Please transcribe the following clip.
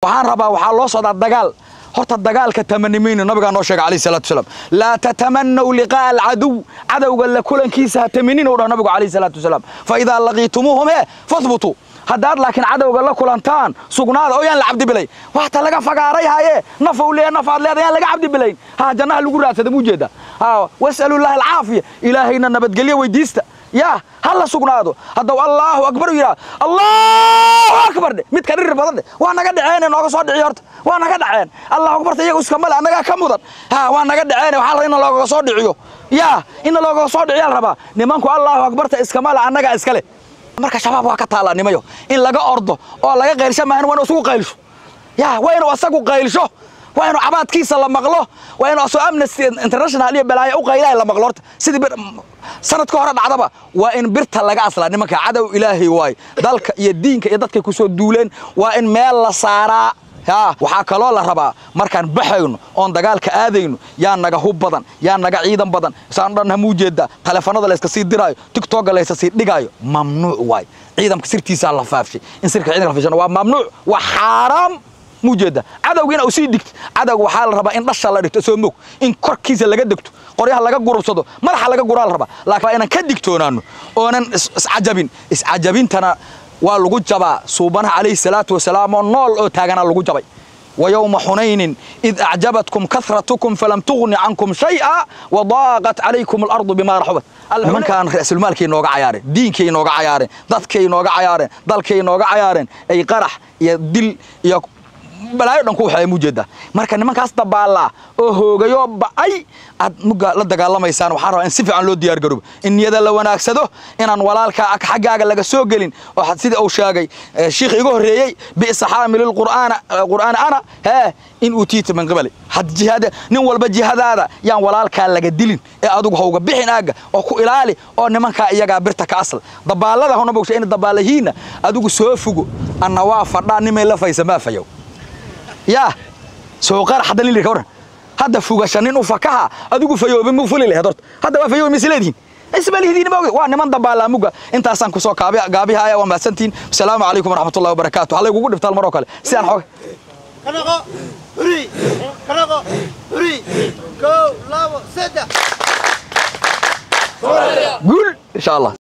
Waxaan rabaa, waxaa loo socdaa dagaal. Horta dagaalka tamanimayno, nabigaa noo sheegay calayhi salaatu wasalaam, laa tatamanaw liqaa'a alcaduw, cadowga la kulankiisa ha taminin u dhah nabigu calayhi salaatu wasalaam. Fa idaa laqiitumuuhum he fahbutuu, haddaad laakiin cadowga la kulantaan sugnaada oo yaan la cabdi bilay. Waxta laga fagaaray haye nafow leeya nafaad leeda yaan laga cabdi bilayn, ha jannaha lagu raadsada muu jeeda. Ha wasalullahi alcaafiya, ilaahayna nabadgelyo weydiista, yaa ha la sugnaado. Haddau Allahu akbar yidhaha, Allahu akbar dhe, midka dhirir badan dhe. Waa naga dhaceene, nooga soo dhici horta, waa naga dhaceen. Allahu akbarta iyaga iska male, annagaa ka mudan. Ha waa naga dhaceene, waxaa la in loogaga soo dhiciyo, yaa in loogaga soo dhiciyaa la rabaa. Nimanku Allahu akbarta iskama le, annagaa iskale. Marka Shabaab waa ka taallaa nimayo in laga ordo oo laga qayrsho maahan, waa inuu isugu qaylsho, ya waa inuu asagu qaylsho, waa inuu cabaadkiisa la maqlo, waa inuu asoo Amnesty International iyo balaayo u qaylahay la maqlo. Horta sidii sanadka hore dhacdaba waa in birta laga aslaa nimanka cadow Ilaahay waay, dalka iyo diinka iyo dadkay kusoo duuleen waa in meel la saaraa. Ya waxaa kaloo la rabaa markaan baxayno oon dagaalka aadayno, yaa naga hub badan, yaa naga ciidan badan, saan dhan hamuu jeedaa. Taleefanada layska sii diraayo, TikToka layska sii dhigaayo, mamnuuc waay. Ciidamka sirtiisaa la faafshay, in sirka ciidanka la faafshana waa mamnuuc, waa xaaraam muu jeeda. Cadowgiina uu sii digto, cadowga waxaa la rabaa in dhasha la dhigto, soo mog in korkiisa laga degto, qoryaha laga gurubsado, madaxa laga guraa la rabaa. Laakiin waa inaan ka digtoonaano oonan iscajabin. Iscajabintana waa lagu jabaa. Suubanaha calayhi salaatu wasalaam oo nool oo taaganaa lagu jabay. ويوم حنين إذ أعجبتكم كثرتكم فلم تغن عنكم شيئا وضاقت عليكم الأرض بما رحبت. Nimankaan ra'sulmaalkay nooga cayaareen, diinkay nooga cayaareen, dadkay nooga cayaareen, dalkay nooga cayaareen, ay qarax iyo dil iyo balaayo dhan ku waxay mu jeedaa. Marka nimankaas dabaallaa oo hoogayoo ba'ay aad mugga la dagaalamaysaan, waxaan rabaa in si fiican loo diyaar garoobo, in niyada la wanaagsado, inaan walaalka xaggaaga laga soo gelin oo sidii uu sheegay shiikh iga horreeyey, bi'sa xaamilil qur'aana qur'aan ana hee in uutiita min qibali had jihaada. Nin walba jihadaada yaan walaalkaa laga dilin ee adigu hawga bixin aagga oo ku ilaali oo nimankaa iyagaa birta ka asal dabaallada hona bogsha in dabaalahiina adigu soo fugo. Anna waa fadhaa nimay la faysa maa fayow yaa soo qarax hadda nin ka waran hadda fugasha nin u fakaha adigu fayoobe mu fuli lahayd horta hadda waa fayoobe misleediin ismalihidiin ma waa niman dabaalaa muga. Intaasaan kusoo kaabi gaabihaya, waa mahadsantihiin. Asalaamu calaykum waraxmatullahi wabarakaatu. Halla igugu dhiftaal maroo kale si aan xoog Kanaqo, huri, kanaqo, huri, 1, 2, 3. Guul insha Allah.